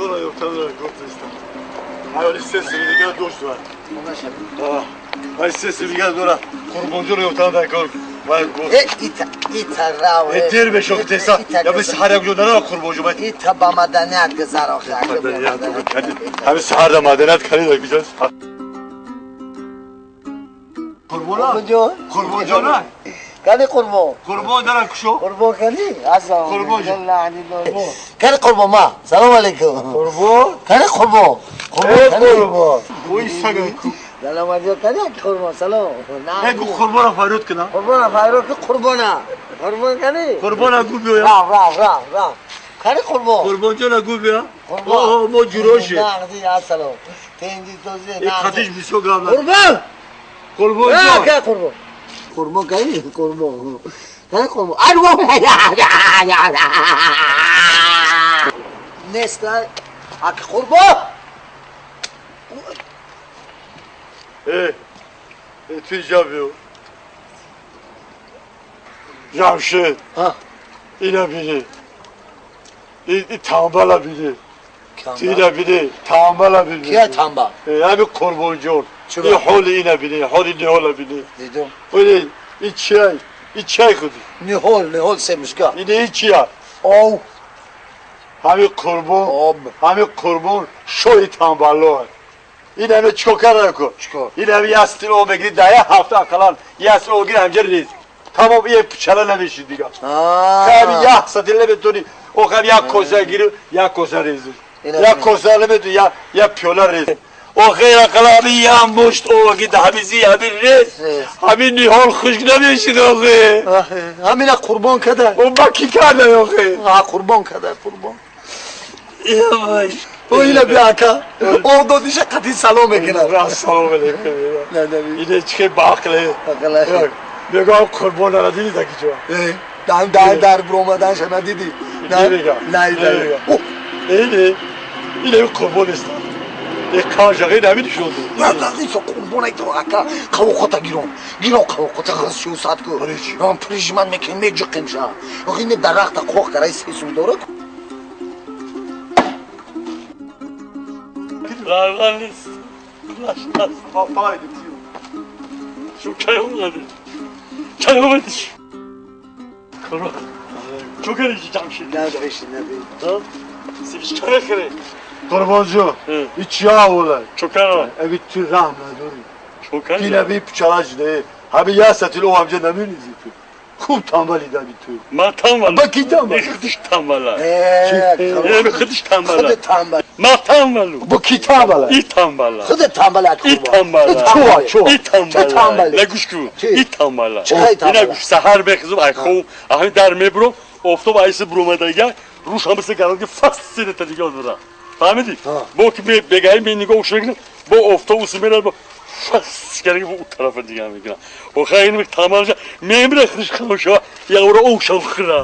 Qurbanjona yo'qdan gurtista. Ayol sesi diga do'stlar. Ay sesi diga dora. Qurbanjona yo'qdan da gor. Vay gor. E ita ita raw. E derbe şok desa. Ya biz sahara gudana qurbanjo bay. Ita ba madaniyat guzar oxi. Hami sahara madaniyat kali da güzel. Qurbona. Qurbanjona. Kani qurbon. Qurbon dara kusho. Qurbon kani? Assalomu Qurbon. Kani qurbon ma? Salom alaykum. Qurbon. Kani qurbon? Qurbon qurbon. Oy saga. Salom alaykum. Kani qurbon? Salom. Ne bu qurbona faryod kina? Qurbona faryod ki qurbona. Qurbon kani? Qurbona gubiyo ya. Rav rav rav rav. Kani qurbon? Qurbon jona gubiyo. Oh mo juroshi. Naqdi assalom. Tengi to'zi. E qatish biso gavla. Qurbon. Qurbon jon. Ka qurbon. Qurbon kani? Qurbon. Kani qurbon? Arvo. Nesta ak qurbon. E tüccabiyo. Jamşid. Ha. İna biri. İ tambala biri. İna biri, tambala biri. Kiya tambal? Abi qurbonjon. İ holi ina biri, holi nihola biri. Dedim. Öyle içi ay kudu. Nihol, nihol semişka. İne içi ay. Oh. Hami qurbon. Hami qurbon şoy tambalo. İne çokar ko. Çiko. İne yastin o megri daya hafta kalan yastin o gir amca reis. Tamam iyi pıçala ne bir diga. Tabi ya satille betoni o kadar ya koza gir ya koza reis. Ya koza ne ya ya piyola reis. O خیر قلابی یا مشت او گید همیزی همین ریز همین nihol خشک نمیشید آخه همین قربان کده اون با کی کرده آخه ها قربان کده قربان یواش او اینا بیا آقا او دو دیشه قطعی سلام میکنه سلام علیکم اینه چه باقله بگم قربان را دیدی تا کی در در در برومدن شما دیدی نه نه نه اینه اینه قربان است کاژغی نمی‌شد. نه نه این قربان ای تو آقا قوقتا گیرم گیرم قوقتا خسیو سات کو. من پریشمان میکنم میجقیم شا. آخه این درخت قوق کرای سیسون داره. Ravaniz. Laşlas. Papai diyor. Şu çay olmadı. Çay olmadı. Kuru. Çok erişeceğim şimdi. Nerede peşin nerede? Tamam. Siz çay kere. Qurbancu, iç yağ ola. Çok ara. Evet, tü rahmet doğru. Çok ara. Yine bir pıçalacı değil. Abi ya satıl o amca ne bileyim tu. खूप थांबली da bir tu. Ma tambala. Bak ki tambala. Kıdış tambala. Eee. Kıdış tambala. Kıdı tambala. Ma tambalu. Bu ki tambala. İ tambala. Kıdı tambala. İ tambala. Çoğa çoğa. İ tambala. Ne kuşku. İ tambala. Yine kuş sahar be kızım ay xov. Ahmi dar mebro. Oftob ayısı bromada Ruş hamısı qaldı fast sene tadiga odra. فهمیدی؟ با که بگایم به نگاه شو با افتاب میره با فس کرده bu tarafa diye میکنه. O خیلی تمام میمره خش خمشا یا اورا او شو خرا.